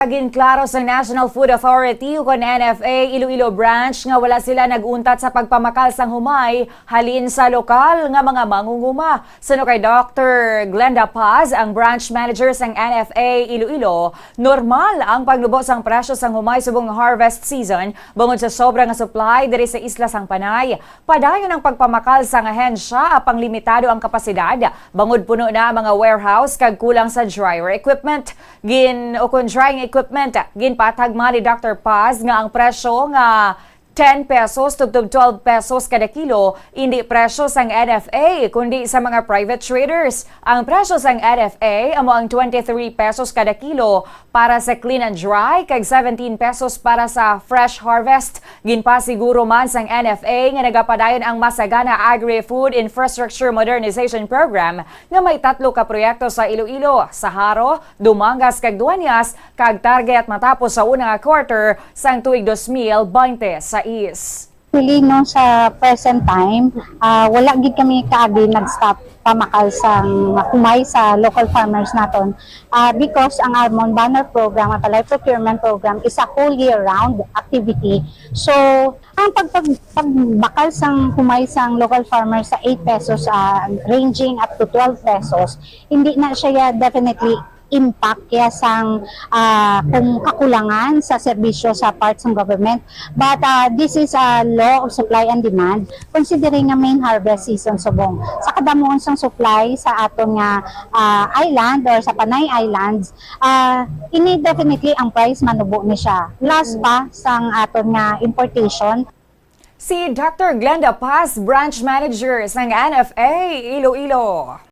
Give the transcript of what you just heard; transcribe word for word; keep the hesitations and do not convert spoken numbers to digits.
Ginklaro sa National Food Authority ukon N F A Iloilo Branch nga wala sila nag-untat sa pagpamakal sang humay halin sa lokal nga mga mangunguma. Suno kay Doctor Glenda Paz, ang branch manager sang N F A Iloilo, normal ang pagnubo sang presyo sang humay subong harvest season bangod sa sobra nga supply diri sa isla sang Panay. Padayon ang pagpamakal sang ahensya apang limitado ang kapasidad bangod puno na ang mga warehouse kag kulang sa dryer equipment. Gin-, o kung drying equipment, ginpatag man ni Doctor Paz nga ang presyo nga ten pesos tubtob twelve pesos kada kilo, indi presyo sang N F A, kundi sa mga private traders. Ang presyo sang N F A amo ang twenty-three pesos kada kilo para sa clean and dry, kag seventeen pesos para sa fresh harvest. Ginpasiguro man sang N F A nga nagapadayon ang Masagana Agri-Food Infrastructure Modernization Program nga may tatlo ka proyekto sa Iloilo, sa Jaro, Dumangas kag Dueñas, kag target matapos sa una nga quarter sang tuig dos mil bente sais. Actually, no, sa present time, ah, wala gid kami kaagi nag-stop pamakal sang humay sa local farmers naton, ah, because ang amon banner program, ang Palay Procurement Program, is a whole year round activity. So, ang pagpag-, pagbakal sang humay sang local farmers sa eight pesos, ah, ranging up to twelve pesos, hindi na siya definitely impact kaya sang, ah, kung kakulangan sa serbisyo sa part sang government. But, ah, this is a law of supply and demand, considering nga main harvest season subong. Sa kadamuon sang supply sa aton nga, ah, island or sa Panay Islands, ah, ini definitely ang price manubo ni siya. Plus pa sang aton nga importation. Si Doctor Glenda Paz, Branch Manager sang N F A Iloilo.